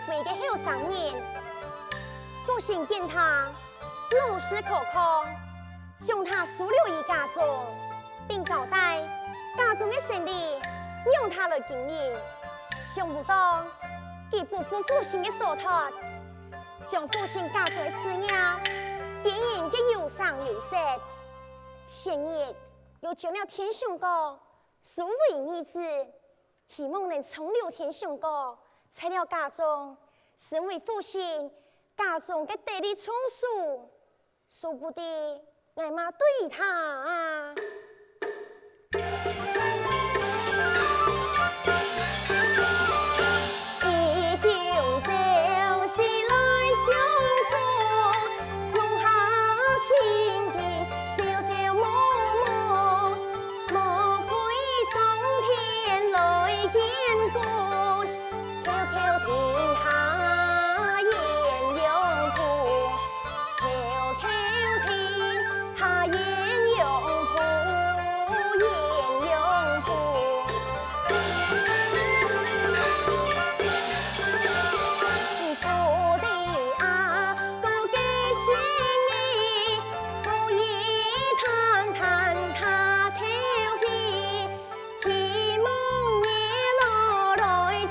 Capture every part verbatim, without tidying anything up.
為个後生人，父親見他老實可靠，將他收留於家中，並交代家中个生理讓他來經營。想毋到，佢不負父親个所託，將父親家中个事業經營个有聲有色。前日又將了天相公收為義子，希望能重留天相公在了家中，成為父親家中个得力助手。 說不定𠊎嘛對他啊。偷偷停下鸳鸯譜，偷偷停下鸳鸯譜，鸳鸯谱。不知阿哥个心意，不宜探探他口氣。 希望你老來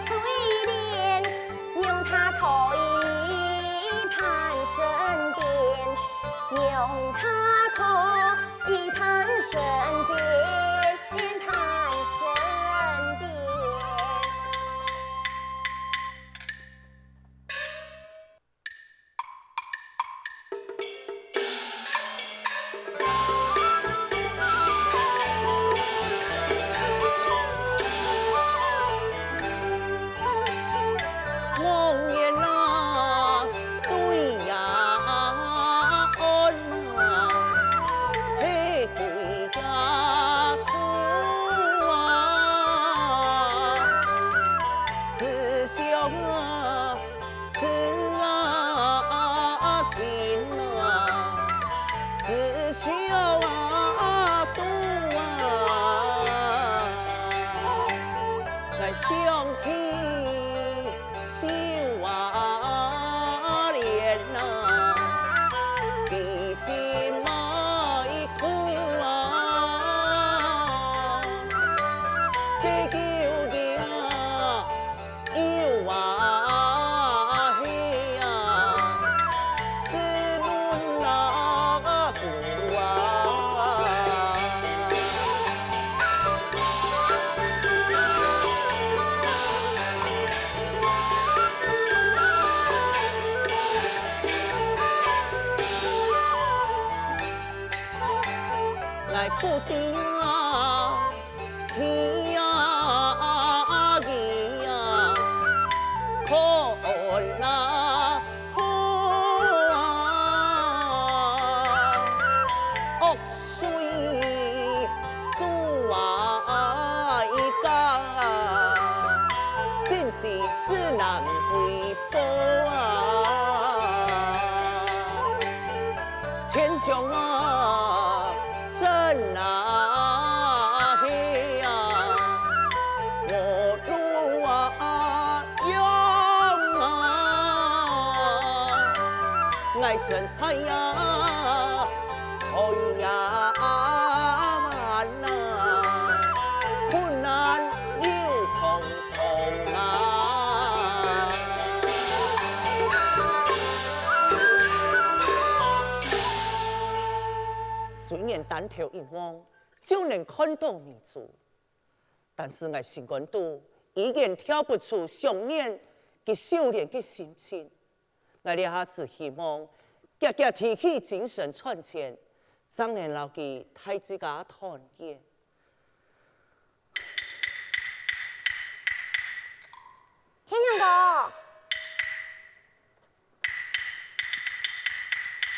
垂憐，讓他可以伴身邊，讓他可以伴身邊，伴身邊。 望眼啊，對呀岸啊，係歸家土啊，思想啊， 思啊親啊，思笑啊肚啊，𠊎想起秀華蓮啊，佢心愛苦啊，佢究竟啊， 有啊係啊，自問啊苦啊。𠊎不知啊， 妻啊，兒啊，可安啊好啊，惡水煮啊一家，心事事難回報啊。 天上啊，真啊係啊，無路啊樣啊，𠊎身在啊，海呀灣啊，困難又重 重啊。雖然單頭一望就能看到你做，但是𠊎心肝肚依然跳不出想念佢秀蓮个心情。 𠊎這下只希望遽遽提起精神賺錢，正能摎佢大自家團圓。天相公，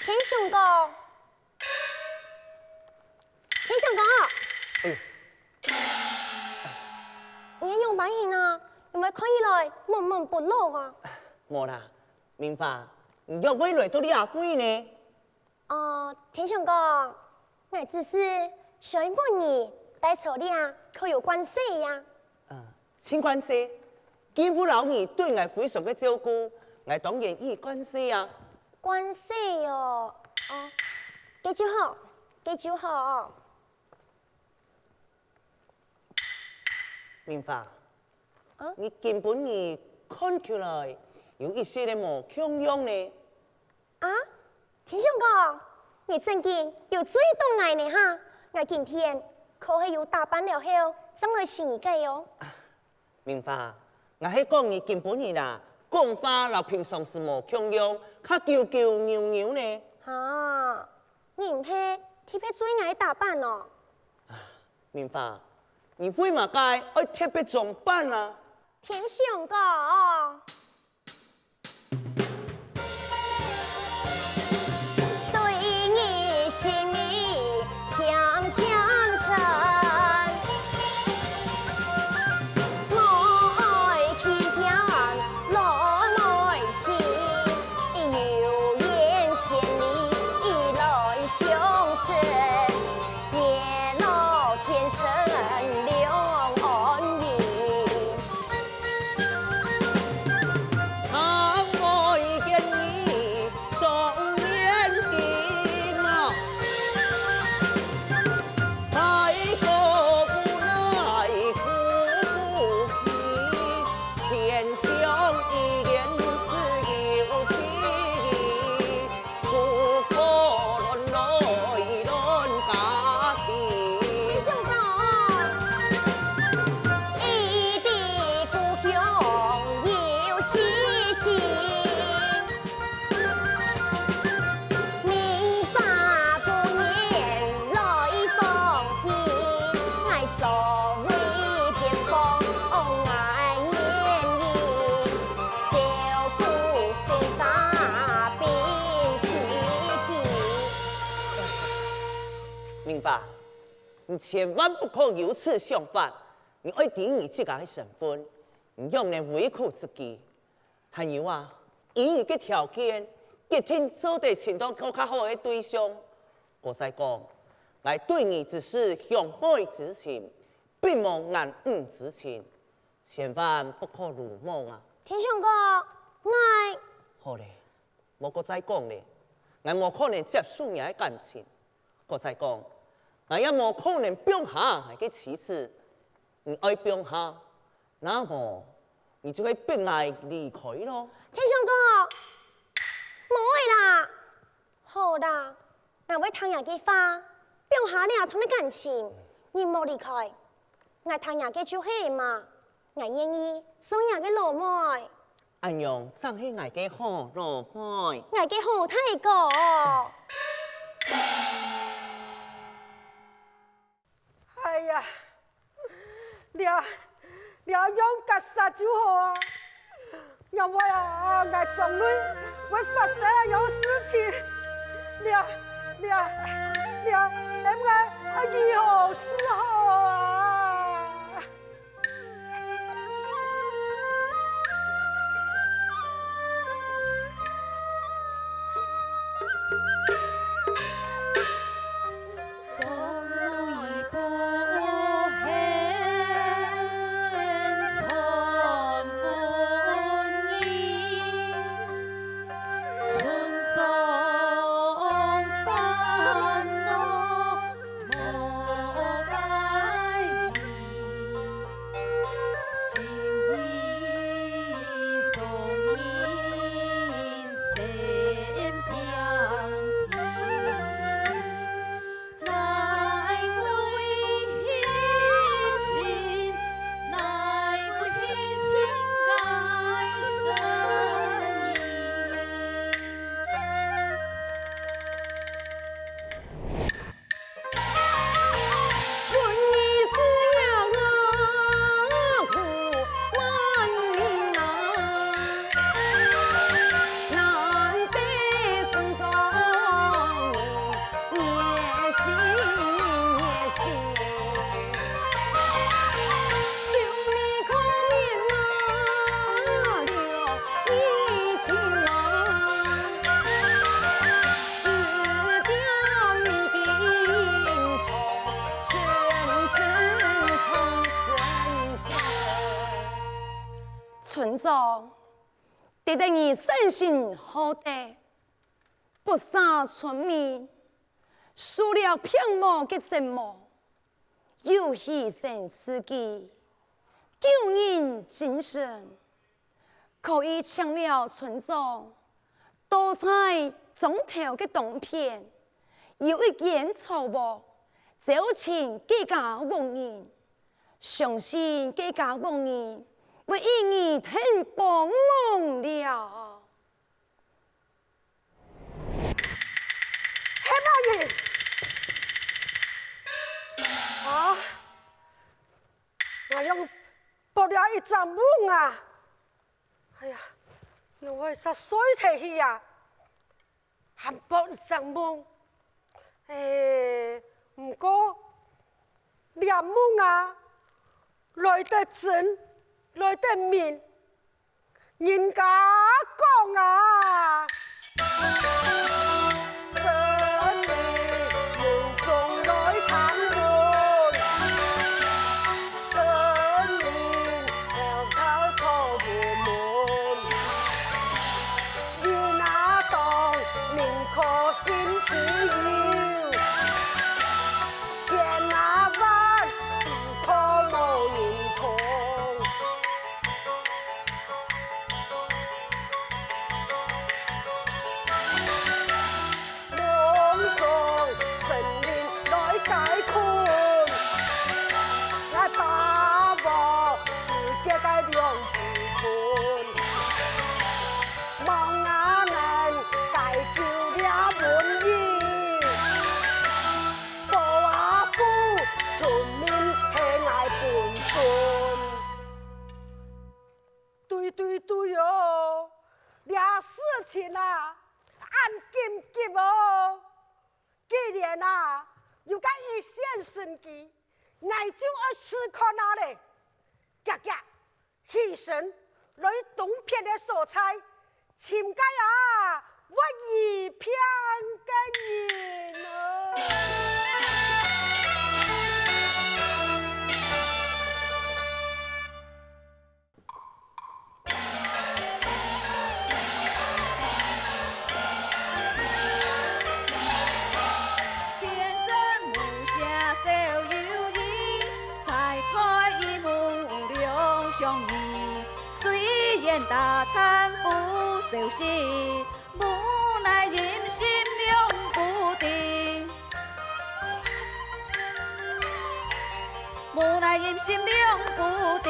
天相公，天相公！哎喲， 你仰般形啊？仰會看起來悶悶不樂啊？無啦，明華，你仰會來到這位呢？哦，天相公，𠊎只係想問你，戴草嶺可有關係呀？啊，盡關係。幾乎摎你對𠊎非常个照顧，𠊎當然願意感謝啊。感謝哦，哦，該就好，該就好哦。明華，嗯？你今晡日看起來有一息仔無共樣呢。 啊，天相公，你正經有注意著𠊎呢哈？𠊎今天可係有打扮了後，正來尋你个哦。明華，𠊎係講你今晡日啊，講話摎平常時無共樣，較勼勼扭扭呢。哈，你毋係特別注意𠊎个打扮哦？明華，你為麼个愛特別裝扮啊？天相公， 對你心裡常常存，莫愛欺騙老妹心，有緣千里來相逢，月落天生兩岸人。 窗外见你双眼睛啊，太过无奈苦不平，天上依然是有情意。 孤火乱来乱家庭。天相公，一知故鄉有其心，明花不言来放屁，𠊎早為偏方，哦，𠊎願意。 照顾生花并提起。明花，你千萬不可有此想法，你愛知你自家个身份，你仰能委屈自己？還有啊，以你个條件，一定做得尋到更較好个對象。過再講，𠊎對你只係兄妹之情，並無男女之情。 千萬不可魯莽啊！天相公，𠊎……好咧，莫過再講咧，𠊎無可能接受你个感情。過再講，𠊎也無可能放下𠊎个妻子。你愛放下，若無，你就會逼𠊎離開咯。天相公，無愛啦！ 好啦，𠊎會聽若个話，放下這段个感情，你莫離開。𠊎聽若个就係嘛，𠊎願意做若个老妹。恁樣正係𠊎个好老妹。𠊎个好大哥。 哎呀，這，這樣結煞就好啊！仰會啊，𠊎將來會發生這樣事情？這，這，這，恁𠊎愛如何是好啊？得得你善心好德，不殺村民，受了病魔个折磨，有犧牲自己，救人精神，可以請了村長，到在庄頭个東片，有一間草屋，招請該家屋人，相信該家屋人會以義天幫忙了。 係麼人？啊，𠊎仰會發了一隻夢啊！哎呀，仰會煞睡忒去啊！還發一隻夢。欸，毋過，這夢啊，來得真，來得明。 人家講啊，神明有種來探問，神明偷偷坐入門。人啊當明可信其有，千啊萬不可無人通。 夢中神靈來解困，𠊎把握時節个良機分，望𠊎能解救這瘟疫，保啊護村民係𠊎本分。 對對對哦，這事情啊，恁緊急哦！既然啊，有該一線生機，𠊎就愛試看啊咧！遽遽，起身，來東片个所在，尋該啊，會醫病个人哦！ 天真無邪少有意，才開一目兩相宜。雖然打探不小心， 無奈陰晴兩不定，無奈陰晴兩不定。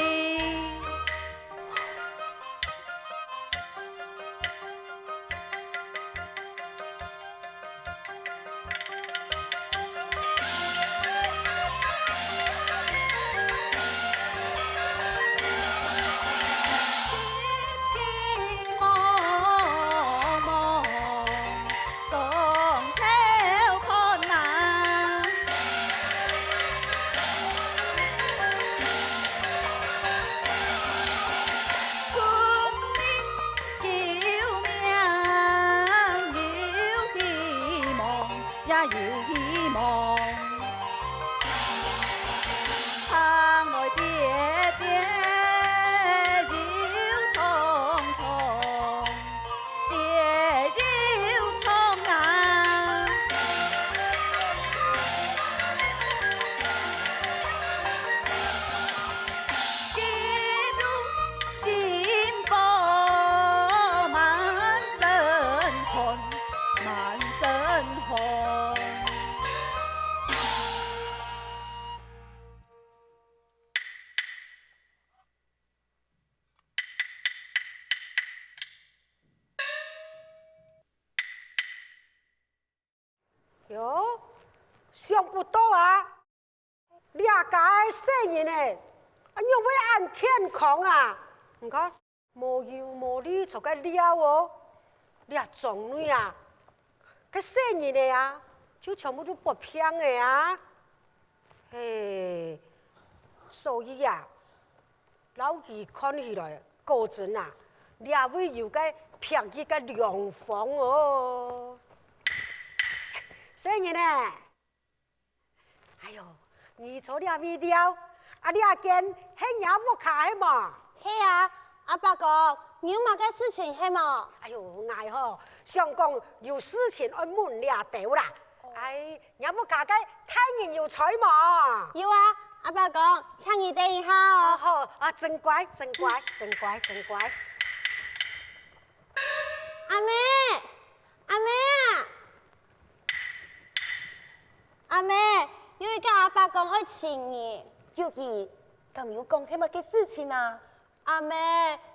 也有希望。行來跌跌又撞撞，跌又撞啊！ 喲，想不到啊！這家个細人仔，仰會恁健康啊？你看，無憂無慮坐該尞哦。這庄內啊，該細人仔啊，就全部都發病仔啊。嘿，所以啊， 摎佢看起來，果真啊，這位有該避疫个良方哦。細人仔，哎喲，你坐這位尞，啊，這間係若屋下係無？係啊，阿伯公，你有麼个事情係無？哎喲，𠊎吼，想講有事情愛問這兜啦。哎，若屋下个大人有在無？有啊，阿伯公，請你等一下哦。哦，好，啊，真乖，真乖，真乖，真乖。阿姆，阿姆啊！ 阿姆，有一个阿伯公愛尋你。有佢，敢有講係麼个事情啊？阿姆，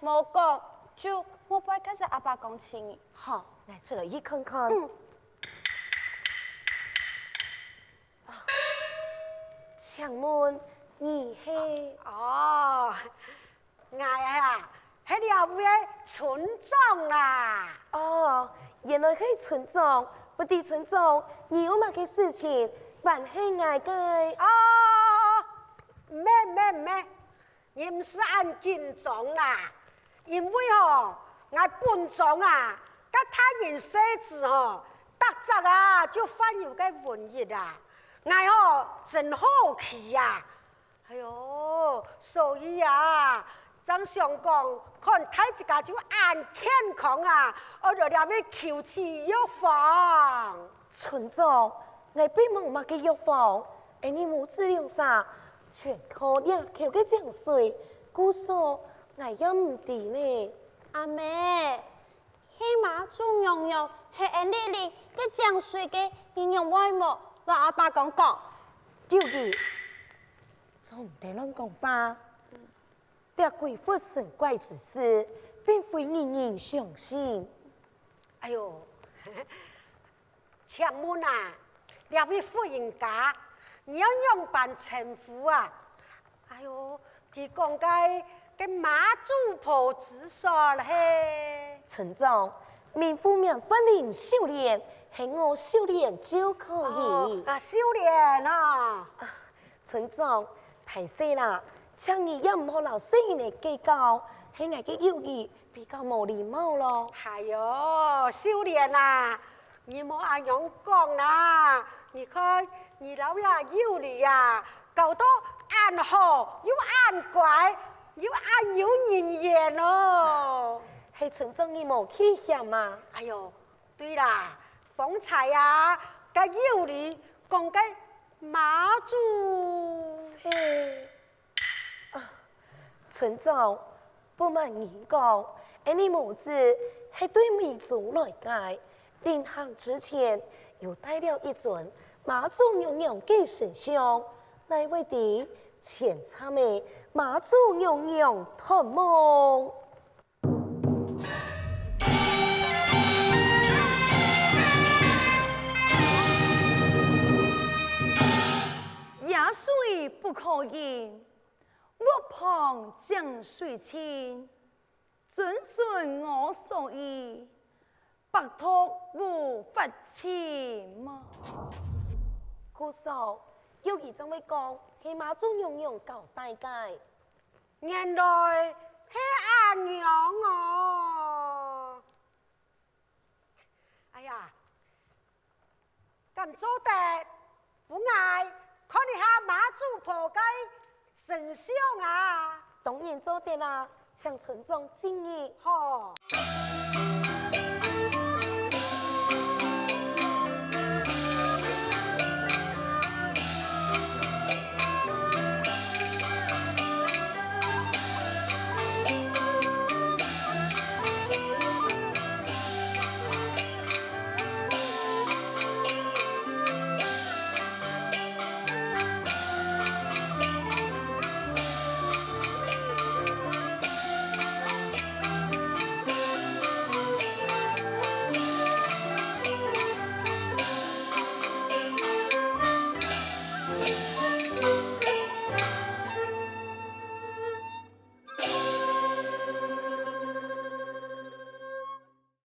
無講，就莫拜該隻阿伯公尋你。好，來出來去看看。嗯。啊，請問你係？哦， 𠊎啊，係這位个村長啦。哦，原來係村長，不知村長，你有麼个事情，還係𠊎个？哦，毋係，毋係，毋係，你毋使恁緊張啦，因為吼，𠊎本莊啊，个大人細子吼，逐隻啊，就患有个瘟疫啊，𠊎吼，真好奇啊。 哎喲，所以啊，正想講，看大自家就恁健康啊，愛來這位求取藥方。村長，𠊎並無麼个藥方，𠊎俚母子兩儕全靠這口个井水，故所𠊎也毋知呢。阿姆， 係媽祖娘娘，係恩麗麗，該井水个，你仰會無摎阿伯公講？九姨，做毋得亂講話。這鬼佛神怪之事，並非人人相信。哎喲，請問啊，這位婦人家，你愛仰般稱呼啊？ 哎喲，佢講个，个媽祖婆之說係。村長，名呼名喚人秀蓮，喊我秀蓮就可以。哦，啊，秀蓮啊。村長，歹勢啦，請你也毋好摎細人仔計較，係𠊎个友誼比較無禮貌咯。哎喲，秀蓮啊， 你莫恁樣講啦！你看，你摎這友誼啊，搞到恁好，又恁乖，又恁有人緣哦！係村長你無去嫌嘛？哎喲，對啦，方才啊，个友誼講个媽祖，這 啊，村長，不瞞你講，𠊎俚母子係對美洲來个。臨行之前，有帶了一尊媽祖娘娘个神像，哪會知前站仔媽祖娘娘斷夢。 野水不可飲，屋旁井水清，遵循我所意，百毒無法侵。故所，有一種會講，係媽祖娘娘交代个。 原來係恁樣哦！哎呀，敢做得分𠊎看一下媽祖婆个神像啊？當然做得啦，請村長進入。好。